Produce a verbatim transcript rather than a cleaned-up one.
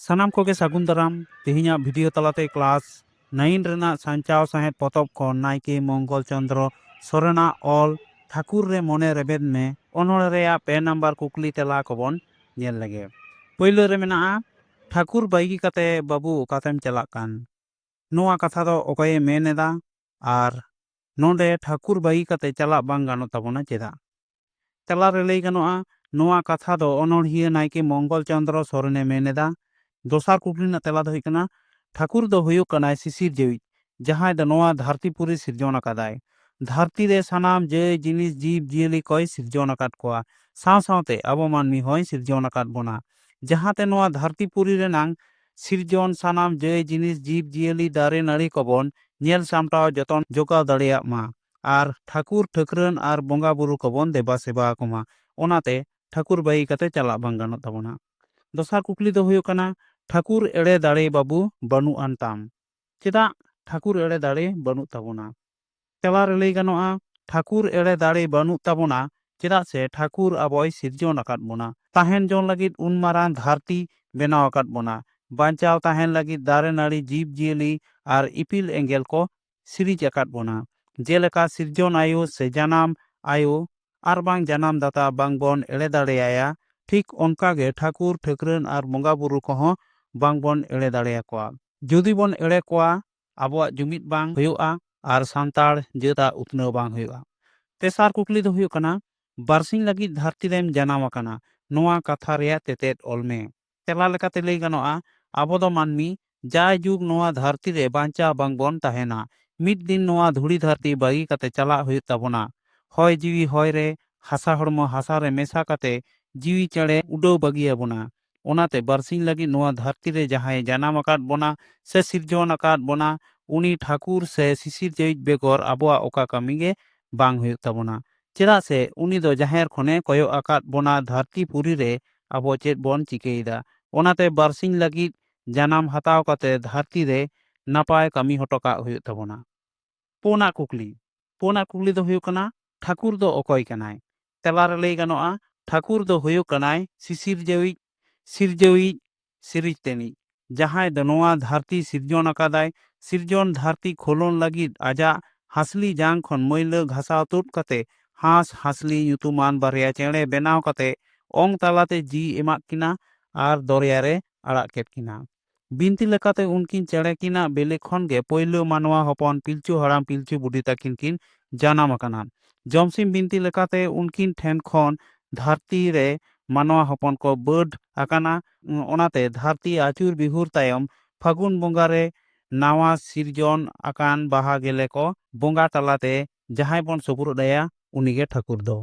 ᱥᱟᱱᱟᱢ ᱠᱚᱜᱮ ᱥᱟᱹᱜᱩᱱ ᱫᱟᱨᱟᱢ᱾ ᱛᱮᱦᱮᱧᱟᱜ ᱵᱷᱤᱰᱤᱭᱳ ᱛᱟᱞᱟᱛᱮ ᱠᱞᱟᱥ ᱱᱟᱭᱤᱱ ᱨᱮᱱᱟᱜ ᱥᱟᱧᱪᱟᱣ ᱥᱟᱶᱦᱮᱫ ᱯᱚᱛᱚᱵ ᱠᱷᱚᱱ ᱱᱟᱭᱠᱮ ᱢᱚᱝᱜᱚᱞ ᱪᱚᱸᱫᱽᱨᱚ ᱥᱚᱨᱮᱱᱟᱜ ᱚᱞ ᱴᱷᱟᱹᱠᱩᱨ ᱨᱮ ᱢᱚᱱᱮ ᱨᱮᱵᱮᱫ ᱢᱮ ᱚᱱᱚᱬᱦᱮ ᱨᱮᱭᱟᱜ ᱯᱮ ᱱᱟᱢᱵᱟᱨ ᱠᱩᱠᱞᱤ ᱛᱮᱞᱟ ᱠᱚᱵᱚᱱ ᱧᱮᱞ ᱞᱮᱜᱮ᱾ ᱯᱳᱭᱞᱳ ᱨᱮ ᱢᱮᱱᱟᱜᱼᱟ, "ᱴᱷᱟᱹᱠᱩᱨ ᱵᱟᱹᱜᱤ ᱠᱟᱛᱮ ᱵᱟᱹᱵᱩ ᱚᱠᱟᱛᱮᱢ ᱪᱟᱞᱟᱜ ᱠᱟᱱ?" ᱱᱚᱣᱟ ᱠᱟᱛᱷᱟ ᱫᱚ ᱚᱠᱚᱭᱮ ᱢᱮᱱ ᱮᱫᱟ? ᱟᱨ ᱱᱚᱰᱮ ᱴᱷᱟᱹᱠᱩᱨ ᱵᱟᱹᱜᱤ ᱠᱟᱛᱮ ᱪᱟᱞᱟᱜ ᱵᱟᱝ ᱜᱟᱱᱚᱜ ᱛᱟᱵᱚᱱᱟ ᱪᱮᱫᱟᱜ? ᱛᱮᱞᱟ ᱨᱮ ᱞᱟᱹᱭ ᱜᱟᱱᱚᱜᱼᱟ, ᱱᱚᱣᱟ ᱠᱟᱛᱷᱟ ᱫᱚ ᱚᱱᱚᱬᱦᱤᱭᱟᱹ ᱱᱟᱭᱠᱮ ᱢᱚᱝᱜᱚᱞ ᱪᱚᱸᱫᱽᱨᱚ ᱥᱚᱨᱮᱱᱮ ᱢᱮᱱ ᱮᱫᱟ᱾ ᱫᱚᱥᱟᱨ ᱠᱩᱠᱞᱤ ᱨᱮᱱᱟᱜ ᱛᱮᱞᱟ ᱫᱚ ᱦᱩᱭᱩᱜ ᱠᱟᱱᱟ, ᱴᱷᱟᱹᱠᱩᱨ ᱫᱚ ᱦᱩᱭᱩᱜ ᱠᱟᱱᱟᱭ ᱥᱤᱥᱤᱨ ᱡᱟᱹᱣᱤᱡ, ᱡᱟᱦᱟᱸᱭ ᱫᱚ ᱱᱚᱣᱟ ᱫᱷᱟᱹᱨᱛᱤ ᱯᱩᱨᱤ ᱥᱤᱨᱡᱚᱱ ᱟᱠᱟᱫᱟᱭ᱾ ᱫᱷᱟᱹᱨᱛᱤ ᱨᱮ ᱥᱟᱱᱟᱢ ᱡᱟᱹᱭ ᱡᱤᱱᱤᱥ ᱡᱤᱵᱽ ᱡᱤᱭᱟᱹᱞᱤ ᱠᱚᱭ ᱥᱤᱨᱡᱚᱱ ᱟᱠᱟᱫ ᱠᱚᱣᱟ, ᱥᱟᱶ ᱥᱟᱶᱛᱮ ᱟᱵᱚ ᱢᱟᱹᱱᱢᱤ ᱦᱚᱸᱭ ᱥᱤᱨᱡᱚᱱ ᱟᱠᱟᱫ ᱵᱚᱱᱟ, ᱡᱟᱦᱟᱸᱛᱮ ᱱᱚᱣᱟ ᱫᱷᱟᱹᱨᱛᱤ ᱯᱩᱨᱤ ᱨᱮᱱᱟᱝ ᱥᱤᱨᱡᱚᱱ ᱥᱟᱱᱟᱢ ᱡᱟᱹᱭ ᱡᱤᱱᱤᱥ ᱡᱤᱵᱽ ᱡᱤᱭᱟᱹᱞᱤ ᱫᱟᱨᱮ ᱱᱟᱹᱲᱤ ᱠᱚᱵᱚᱱ ᱧᱮᱞ ᱥᱟᱢᱴᱟᱣ ᱡᱚᱛᱚᱱ ᱡᱚᱜᱟᱣ ᱫᱟᱲᱮᱭᱟᱜ ᱢᱟ ᱟᱨ ᱴᱷᱟᱹᱠᱩᱨ ᱴᱷᱟᱹᱠᱨᱟᱹᱱ ᱟᱨ ᱵᱚᱸᱜᱟ ᱵᱩᱨᱩ ᱠᱚᱵᱚᱱ ᱫᱮᱵᱟ ᱥᱮᱵᱟ ᱟᱠᱚ ᱢᱟ᱾ ᱚᱱᱟᱛᱮ ᱴᱷᱟᱹᱠᱩᱨ ᱵᱟᱹᱜᱤ ᱠᱟᱛᱮ ᱪᱟᱞᱟᱜ ᱵᱟᱝ ᱜᱟᱱᱚᱜ ᱛᱟᱵᱚᱱᱟ᱾ ᱫᱚᱥᱟᱨ ᱠᱩᱠᱞᱤ ᱫᱚ ᱦᱩᱭᱩᱜ ᱠᱟᱱᱟ, ᱴᱷᱟᱹᱠᱩᱨ ᱮᱲᱮ ᱫᱟᱲᱮ ᱵᱟᱹᱵᱩ ᱵᱟᱹᱱᱩᱜ ᱟᱱ ᱛᱟᱢ᱾ ᱪᱮᱫᱟᱜ ᱴᱷᱟᱹᱠᱩᱨ ᱮᱲᱮ ᱫᱟᱲᱮ ᱵᱟᱹᱱᱩᱜ ᱛᱟᱵᱚᱱᱟ? ᱛᱮᱞᱟ ᱨᱮ ᱞᱟᱹᱭ ᱜᱟᱱᱚᱜᱼᱟ, ᱴᱷᱟᱹᱠᱩᱨ ᱮᱲᱮ ᱫᱟᱲᱮ ᱵᱟᱹᱱᱩᱜ ᱛᱟᱵᱚᱱᱟ, ᱪᱮᱫᱟᱜ ᱥᱮ ᱴᱷᱟᱹᱠᱩᱨ ᱟᱵᱚᱭ ᱥᱤᱨᱡᱚᱱ ᱟᱠᱟᱫ ᱵᱚᱱᱟ᱾ ᱛᱟᱦᱮᱱ ᱡᱚᱝ ᱞᱟᱹᱜᱤᱫ ᱩᱱ ᱢᱟᱨᱟᱝ ᱫᱷᱟᱹᱨᱛᱤ ᱵᱮᱱᱟᱣ ᱟᱠᱟᱫ ᱵᱚᱱᱟ᱾ ᱵᱟᱧᱪᱟᱣ ᱛᱟᱦᱮᱱ ᱞᱟᱹᱜᱤᱫ ᱫᱟᱨᱮ ᱱᱟᱹᱲᱤ ᱡᱤᱵᱽ ᱡᱤᱭᱟᱹᱞᱤ ᱟᱨ ᱤᱯᱤᱞ ᱮᱸᱜᱮᱞ ᱠᱚ ᱥᱤᱨᱤᱡᱽ ᱟᱠᱟᱫ ᱵᱚᱱᱟ᱾ ᱡᱮᱞᱮᱠᱟ ᱥᱤᱨᱡᱚᱱ ᱟᱭᱳ ᱥᱮ ᱡᱟᱱᱟᱢ ᱟᱭᱳ ᱟᱨ ᱵᱟᱝ ᱡᱟᱱᱟᱢ ᱫᱟᱛᱟ ᱵᱟᱝ ᱵᱚᱱ ᱮᱲᱮ ᱫᱟᱲᱮᱭᱟᱭᱟ, ᱴᱷᱤᱠ ᱚᱱᱠᱟ ᱜᱮ ᱴᱷᱟᱹᱠᱩᱨ ᱴᱷᱟᱹᱠᱨᱟᱹᱱ ᱟᱨ ᱵᱚᱸᱜᱟ ᱵᱩᱨᱩ ᱠᱚᱦᱚᱸ ᱵᱟᱝ ᱵᱚᱱ ᱮᱲᱮ ᱫᱟᱲᱮᱭᱟᱠᱚᱣᱟ᱾ ᱡᱩᱫᱤ ᱵᱚᱱ ᱮᱲᱮ ᱠᱚᱣᱟ, ᱟᱵᱚᱣᱟᱜ ᱡᱩᱢᱤᱫ ᱵᱟᱝ ᱦᱩᱭᱩᱜᱼᱟ ᱟᱨ ᱥᱟᱱᱛᱟᱲ ᱡᱟᱹᱛᱟᱜ ᱩᱛᱱᱟᱹᱣ ᱵᱟᱝ ᱦᱩᱭᱩᱜᱼᱟ᱾ ᱛᱮᱥᱟᱨ ᱠᱩᱠᱞᱤ ᱫᱚ ᱦᱩᱭᱩᱜ ᱠᱟᱱᱟ, ᱵᱟᱨᱥᱤᱧ ᱞᱟᱹᱜᱤᱫ ᱫᱷᱟᱹᱨᱛᱤ ᱨᱮᱢ ᱡᱟᱱᱟᱢ ᱟᱠᱟᱱᱟ, ᱱᱚᱣᱟ ᱠᱟᱛᱷᱟ ᱨᱮᱭᱟᱜ ᱛᱮᱛᱮᱫ ᱚᱞ ᱢᱮ᱾ ᱛᱮᱞᱟ ᱞᱮᱠᱟᱛᱮ ᱞᱟᱹᱭ ᱜᱟᱱᱚᱜᱼᱟ, ᱟᱵᱚ ᱫᱚ ᱢᱟᱹᱱᱢᱤ ᱡᱟᱭᱡᱩᱜᱽ ᱱᱚᱣᱟ ᱫᱷᱟᱹᱨᱛᱤ ᱨᱮ ᱵᱟᱧᱪᱟᱣ ᱵᱟᱝ ᱵᱚᱱ ᱛᱟᱦᱮᱱᱟ᱾ ᱢᱤᱫ ᱫᱤᱱ ᱱᱚᱣᱟ ᱫᱷᱩᱲᱤ ᱫᱷᱟᱹᱨᱛᱤ ᱵᱟᱹᱜᱤ ᱠᱟᱛᱮ ᱪᱟᱞᱟᱜ ᱦᱩᱭᱩᱜ ᱛᱟᱵᱚᱱᱟ᱾ ᱦᱚᱭ ᱡᱤᱣᱤ ᱦᱚᱭ ᱨᱮ, ᱦᱟᱥᱟ ᱦᱚᱲᱢᱚ ᱦᱟᱥᱟ ᱨᱮ ᱢᱮᱥᱟ ᱠᱟᱛᱮ ᱡᱤᱣᱤ ᱪᱮᱬᱮ ᱩᱰᱟᱹᱣ ᱵᱟᱹᱜᱤᱭᱟᱵᱚᱱᱟ᱾ ᱚᱱᱟᱛᱮ ᱵᱟᱨᱥᱤᱧ ᱞᱟᱹᱜᱤᱫ ᱱᱚᱣᱟ ᱫᱷᱟᱹᱨᱛᱤ ᱨᱮ ᱡᱟᱦᱟᱸᱭ ᱡᱟᱱᱟᱢ ᱟᱠᱟᱫ ᱵᱚᱱᱟ ᱥᱮ ᱥᱤᱨᱡᱚᱱ ᱟᱠᱟᱫ ᱵᱚᱱᱟ, ᱩᱱᱤ ᱴᱷᱟᱹᱠᱩᱨ ᱥᱮ ᱥᱤᱥᱤᱨ ᱡᱟᱹᱣᱤᱡ ᱵᱮᱜᱚᱨ ᱟᱵᱚᱣᱟᱜ ᱚᱠᱟ ᱠᱟᱹᱢᱤ ᱜᱮ ᱵᱟᱝ ᱦᱩᱭᱩᱜ ᱛᱟᱵᱚᱱᱟ᱾ ᱪᱮᱫᱟᱜ ᱥᱮ ᱩᱱᱤ ᱫᱚ ᱡᱟᱦᱮᱨ ᱠᱷᱚᱱᱮ ᱠᱚᱭᱚᱜ ᱟᱠᱟᱫ ᱵᱚᱱᱟ ᱫᱷᱟᱹᱨᱛᱤ ᱯᱩᱨᱤ ᱨᱮ ᱟᱵᱚ ᱪᱮᱫ ᱵᱚᱱ ᱪᱤᱠᱟᱹᱭᱮᱫᱟ᱾ ᱚᱱᱟᱛᱮ ᱵᱟᱨᱥᱤᱧ ᱞᱟᱹᱜᱤᱫ ᱡᱟᱱᱟᱢ ᱦᱟᱛᱟᱣ ᱠᱟᱛᱮ ᱫᱷᱟᱹᱨᱛᱤ ᱨᱮ ᱱᱟᱯᱟᱭ ᱠᱟᱹᱢᱤ ᱦᱚᱴᱚ ᱠᱟᱜ ᱦᱩᱭᱩᱜ ᱛᱟᱵᱚᱱᱟ᱾ ᱯᱩᱱᱟᱜ ᱠᱩᱠᱞᱤ, ᱯᱩᱱᱟᱜ ᱠᱩᱠᱞᱤ ᱫᱚ ᱦᱩᱭᱩᱜ ᱠᱟᱱᱟ, ᱴᱷᱟᱹᱠᱩᱨ ᱫᱚ ᱚᱠᱚᱭ ᱠᱟᱱᱟᱭ? ᱛᱮᱞᱟ ᱨᱮ ᱞᱟᱹᱭ ᱜᱟᱱᱚᱜᱼᱟ, ᱴᱷᱟᱹᱠᱩᱨ ᱫᱚ ᱦᱩᱭᱩᱜ ᱠᱟᱱᱟᱭ ᱥᱤᱥᱤᱨᱡᱟᱹᱣᱤᱡ, ᱥᱤᱨᱡᱟᱹᱣᱤᱡ, ᱥᱤᱨᱤᱡᱽ ᱛᱮᱱᱤᱡ, ᱡᱟᱦᱟᱸᱭ ᱫᱚ ᱱᱚᱣᱟ ᱫᱷᱟᱹᱨᱛᱤ ᱥᱤᱨᱡᱚᱱ ᱟᱠᱟᱫᱟᱭ᱾ ᱥᱤᱨᱡᱚᱱ ᱫᱷᱟᱹᱨᱛᱤ ᱠᱷᱚᱞᱚᱱ ᱞᱟᱹᱜᱤᱫ ᱟᱡᱟᱜ ᱦᱟᱸᱥᱞᱤ ᱡᱟᱝ ᱠᱷᱚᱱ ᱢᱟᱹᱭᱞᱟᱹ ᱜᱷᱟᱥᱟᱣ ᱛᱩᱫ ᱠᱟᱛᱮ ᱦᱟᱸᱥ ᱦᱟᱸᱥᱞᱤ ᱧᱩᱛᱩᱢᱟᱱ ᱵᱟᱨᱭᱟ ᱪᱮᱬᱮ ᱵᱮᱱᱟᱣ ᱠᱟᱛᱮ ᱚᱝ ᱛᱟᱞᱟᱛᱮ ᱡᱤᱣᱤ ᱮᱢᱟᱜ ᱠᱤᱱᱟ ᱟᱨ ᱫᱚᱨᱭᱟ ᱨᱮ ᱟᱲᱟᱜ ᱠᱮᱫ ᱠᱤᱱᱟ᱾ ᱵᱤᱱᱛᱤ ᱞᱮᱠᱟᱛᱮ ᱩᱱᱠᱤᱱ ᱪᱮᱬᱮ ᱠᱤᱱᱟᱜ ᱵᱤᱞᱤ ᱠᱷᱚᱱ ᱜᱮ ᱯᱳᱭᱞᱳ ᱢᱟᱱᱣᱟ ᱦᱚᱯᱚᱱ ᱯᱤᱞᱪᱩ ᱦᱟᱲᱟᱢ ᱯᱤᱞᱪᱩ ᱵᱩᱰᱷᱤ ᱛᱟᱹᱠᱤᱱ ᱠᱤᱱ ᱡᱟᱱᱟᱢ ᱟᱠᱟᱱᱟ᱾ ᱡᱚᱢᱥᱤᱢ ᱵᱤᱱᱛᱤ ᱞᱮᱠᱟᱛᱮ ᱩᱱᱠᱤᱱ ᱴᱷᱮᱱ ᱠᱷᱚᱱ ᱫᱷᱟᱹᱨᱛᱤ ᱨᱮ ᱢᱟᱱᱣᱟ ᱦᱚᱯᱚᱱ ᱠᱚ ᱵᱟᱹᱰ ᱟᱠᱟᱱᱟ᱾ ᱚᱱᱟᱛᱮ ᱫᱷᱟᱹᱨᱛᱤ ᱟᱹᱪᱩᱨ ᱵᱤᱦᱩᱨ ᱛᱟᱭᱚᱢ ᱯᱷᱟᱹᱜᱩᱱ ᱵᱚᱸᱜᱟ ᱨᱮ ᱱᱟᱣᱟ ᱥᱤᱨᱡᱚᱱ ᱟᱠᱟᱱ ᱵᱟᱦᱟ ᱜᱮᱞᱮ ᱠᱚ ᱵᱚᱸᱜᱟ ᱛᱟᱞᱟᱛᱮ ᱡᱟᱦᱟᱸᱭ ᱵᱚᱱ ᱥᱩᱯᱨᱩᱫ ᱟᱭᱟ, ᱩᱱᱤᱜᱮ ᱴᱷᱟᱹᱠᱩᱨ ᱫᱚ᱾